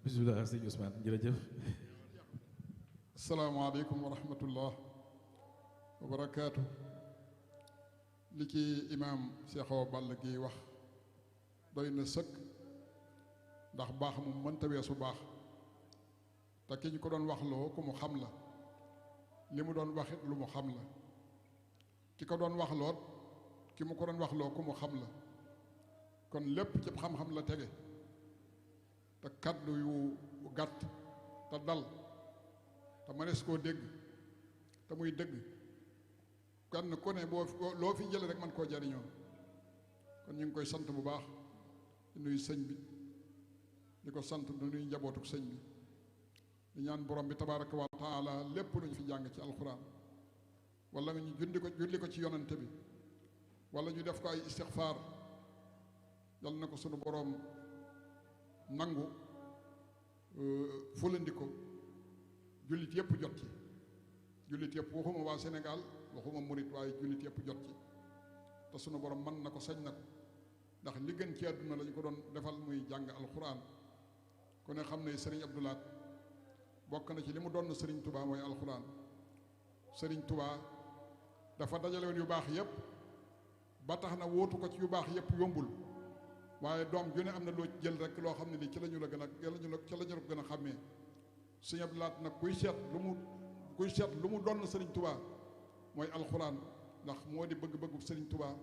bisimilah sëñ Ousmane jërëjëf. asalaamaaleykum wa rahmatullah wa barakaatu. li ci imaam Cheikh Awa Balla gi wax doy na sëkk, ndax baax mu mënta weesu baax, te ki ñu ko doon wax loo ku mu xam la, li mu doon waxit lu mu xam la, ki ko doon wax loot ki mu ko doon wax loo ku mu xam la, kon lépp ci xam-xam la tege, te kaddu yu gàtt te dal te mënees koo dégg te muy dëgg, kenn ku ne boo loo fi jële rek man koo jariñoo. kon ñu ngi koy sant bu baax di nuyu sëñ bi, di ko sant di nuyu njabootuk sëñ bi, di ñaan borom bi tabaraka wa taala lépp lu ñu fi jàng ci alxuraan wala ñu julli ko ci yonante bi wala ñu def ko ay istixfaar, yal na ko sunu borom nangu, fulandi ko jullit yëpp jot ci, jullit yëpp waxuma waa Sénégal waxuma murit, waaye jullit yëpp jot ci, te sunu borom mën na ko sañ na ko, ndax li gën ci àdduna la ñu ko doon defal muy jàng alxuraan. ku ne xam ne sëriñ Abdou Lahad bokk na ci li mu doon sëriñ Touba mooy alxuraan. sëriñ Touba dafa dajale woon yu baax yëpp ba tax na wóotu ko ci yu baax yëpp yombul, waaye doom ju ne am na loo jël rek loo xam ne lii ci la ñu la gën a ci la ñu la gën a xàmmee. sëriñ Abdou Lahad nag kuy seet lu mu doon sëriñ Touba mooy alxuraan, ndax moo di bëgg-bëggu sëriñ Touba.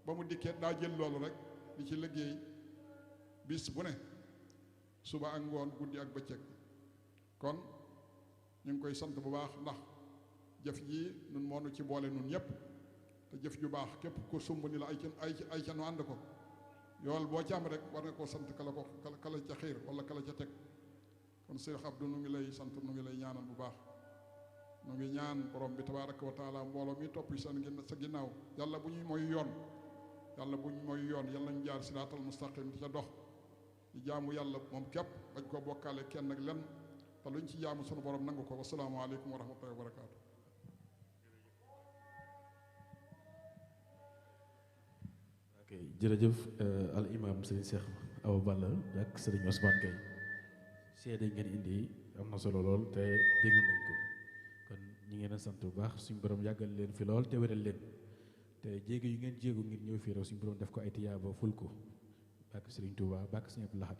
ba mu dikkee daa jël loolu rek di ci liggéey bis bu ne, suba ak ngoon, guddi ak bëccëg. kon ñu ngi koy sant bu baax, ndax jëf ji nun moonu ci boole nun ñëpp, te jëf ju baax képp ko sumb ni la ay ca nu ànd ko, yool boo ci am rek war nga koo sant kala ca xiir wala kala ca teg. kon Seex Abdu nu ngi lay sant, nu ngi lay ñaanal bu baax, nu ngi ñaan borom bi tabaaraka wa taala mbooloo mi topp sa ginnaaw yàlla bu ñuy mooy yoon, yàlla bu ñu mooy yoon, yàlla ñu jaar siraatal mustaqim di ca dox, di jaamu yàlla moom képp bañ koo bokkaale kenn ak lenn, te luñ ci jaamu sunu borom nangu ko. wasalaamaaleykum wa rahmatullahi wa barakaatu. ok jërëjëf al imam sëriñ Cheikh Awa Balla ak sëriñ Ousmane Gueye, seede ngeen indi am na solo lool te déglu nañ ko. kon ñi ngeen a sant bu baax, suñu borom yàggal leen fi lool te wéral leen, te jéego yi ngeen jéego ngir ñëw fii rek suñu borom def ko ay tiyaaba ful ko. bàkk Sëriñ Tuubaa, bàkk Sëriñ Abdou Lahad.